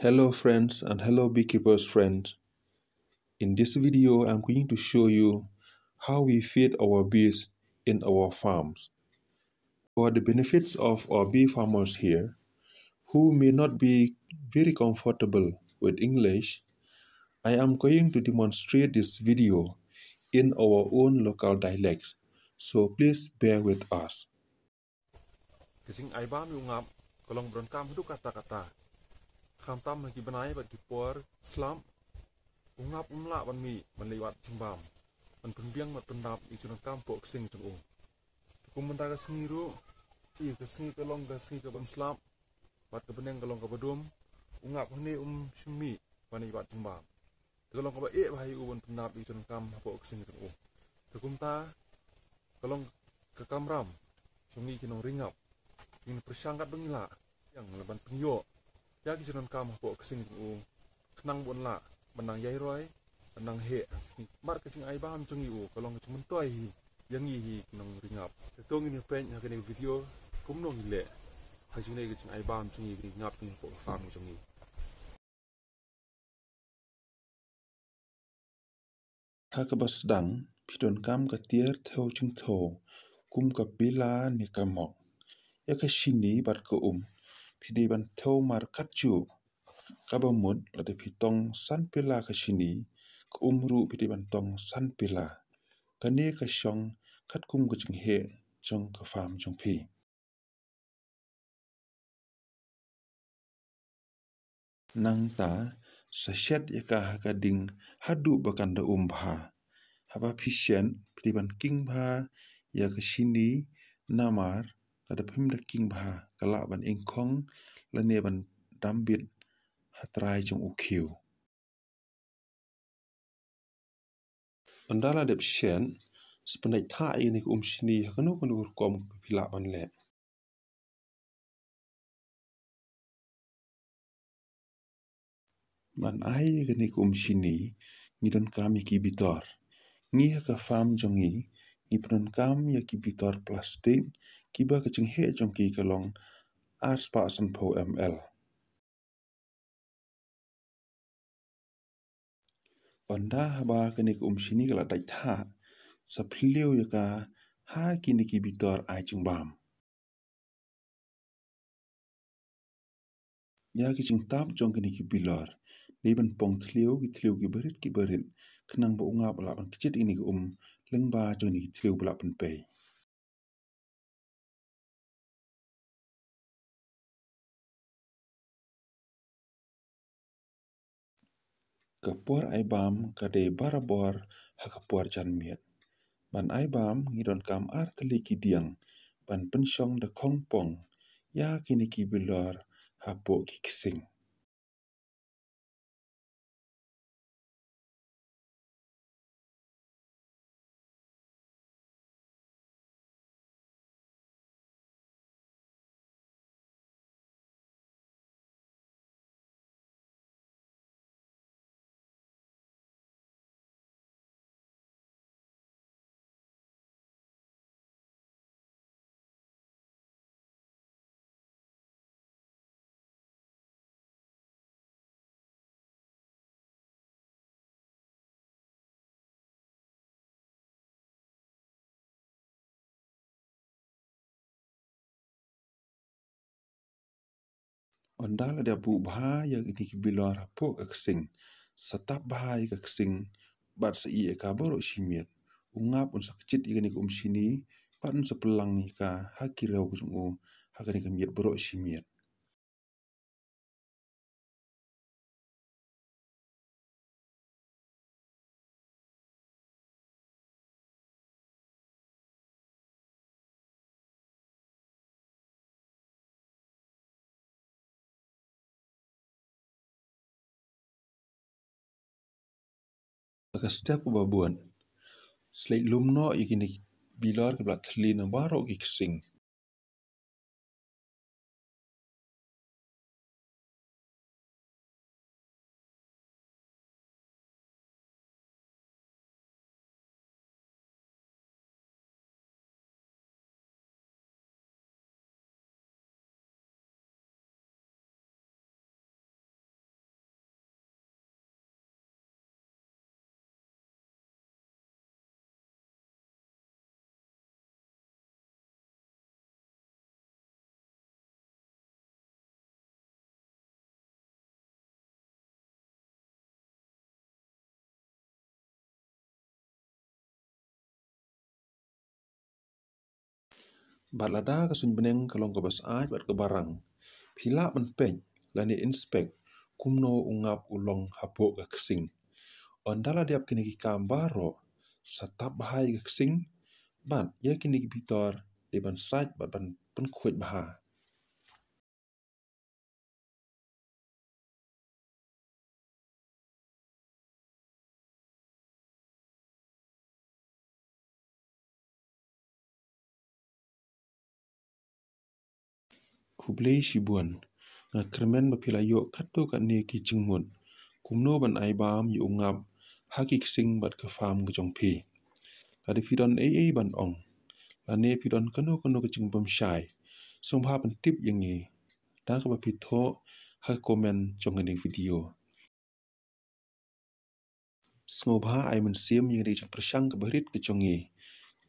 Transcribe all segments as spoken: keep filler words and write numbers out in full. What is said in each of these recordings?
Hello friends and hello beekeepers friends. In this video, I'm going to show you how we feed our bees in our farms. For the benefits of our bee farmers here, who may not be very comfortable with English, I am going to demonstrate this video in our own local dialects, so please bear with us. Ka jingai bam ïa u ngap ka long ba donkam haduh katta katta. Khamtam ha ki bnai bad ki por slap, u ngap um lah ban mih ban leit wad jingbam, ban pynbiang bad pyndap ïa ki jingdonkam hapoh ka sing jong u. Te kum mynta ka sngi ruh, ïa ka sngi ka long ka sngi kaba slap bad ka bneng ka long kaba dum, u ngap hangne um shym mih ban leit wad jingbam. Te ka long kaba eh bha ïa u ban pyndap ïa ki jingdonkam hapoh ka sing jong u. Te kumta ka long ka kamram jong ngi ki nongri ngap. Ngin pyrshang katba ngi lah ïa ngi lah ban pynïoh ïa ki jingdonkam hapoh ka sing jong u, khnang ba un lah ban nang ïai roi, ban nang heh. Namar ka jingai bam jong ngi u ka long ka jingmyntoi hi ïa ngi hi ki nongri ngap. Te to ngin ïa peit ha kane ka video kumno ngi leh ha jingleh ka jingai bam jong ngi ki nongri ngap jong ngi hapoh ka farm jong ngi. Ha kaba sdang, phi donkam ka tiar thew jingthew kum ka pila ne ka mok. Ïa ka shini bad ka um phi dei ban thew markatjuh. Kaba mut lada phi tong san pila ka shini, ka um ruh phi dei ban tong san pila. Kane ka shong katkum ka jingheh jong ka farm jong phi. Nangta sa shet ïa ka ha ka ding haduh ba kan da um bha. Haba phi shet phi dei ban king bha ïa ka shini, namar lada phim da king bha ka lah ban ingkhong lane ban dam bit ha trai jong u khiew. Ynda la dep shet, sa pyndait thah ïa kane ka um shini ha kano kano ka rukom kaba phi lah ban leh. Ban ai ïa kane ka um shini, ngi donkam ïa ki bitor. Ngi ha ka farm jong ngi, ngi pyndonkam ïa ki bitor plastik kiba ka jingheh jong ki ka long ar spah sanphew M L. Ynda haba kane ka um shini ka la dait thah, sa phylliew ïa ka ha kine ki bitor ai jingbam. Ïa ki jingtap jong kine ki bilor, dei ban pong thliew ki thliew kiba rit kiba rit, khnang ba u ngap u lah ban kjit ïa kine ki um lyngba jong kine ki thliew ba lah pynpei. Ka por ai bam ka dei barabor ha ka por janmiet. Ban ai bam ngi donkam ar tylli ki diang ban pynshong da khongpong ïa kine ki bilor hapoh ki ksing. Ynda la dep buh bha ïa kine ki bilor hapoh ka ksing, sa tap bha ïa ka ksing bad sa ïeh ïa ka baroh shi miet. U ngap un sa kjit ïa kane ka um shini bad un sa pynlang ïa ka ha ki rew ka jong u ha kane ka miet baroh shi miet. Ha ka step kaba bud, sa leit lum noh ïa kine ki bilor kiba la thylli na baroh ki ksing. Bad lada ka suiñ bneng ka long kaba syaid bad kaba rang, phi lah ban peit lane inspect kumno u ngap u long hapoh ka ksing. Ynda la dep kine ki kam baroh, sa tap bha ïa ka ksing, bad ïa kine ki bitor dei ban sait bad ban pynkhuid bha. Khublei shibun. Nga kyrmen ba phi la ïoh katto katne ki jingmut kumno ban ai bam ïa u ngap ha ki ksing bad ka farm ka jong phi. Lada phi don ei ei ban ong, lane phi don kano kano ka jingbymshai, sngewbha pyntip ïa ngi da kaba phi thoh ha ka comment jong kane ka video. Sngewbha ai mynsiem ïa kane ka jingpyrshang kaba rit ka jong ngi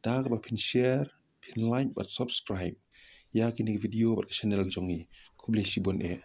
da kaba phin share, phin like bad subscribe ïa kane ka video bad ka channel ka jong ngi. Khublei shibun eh.